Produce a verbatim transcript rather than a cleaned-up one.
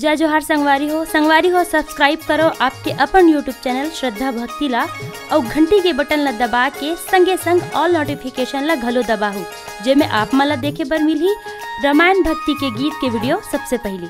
जय जोहार संगवारी हो, संगवारी हो, subscribe करो आपके अपन YouTube channel श्रद्धा भक्ति ला, अउ घंटी के button ला दबा के संगे संग all notification ला घलो दबाहू, जेमे आप मन ला देखे बर मिलही रामायण भक्ति के गीत के video सबसे पहली।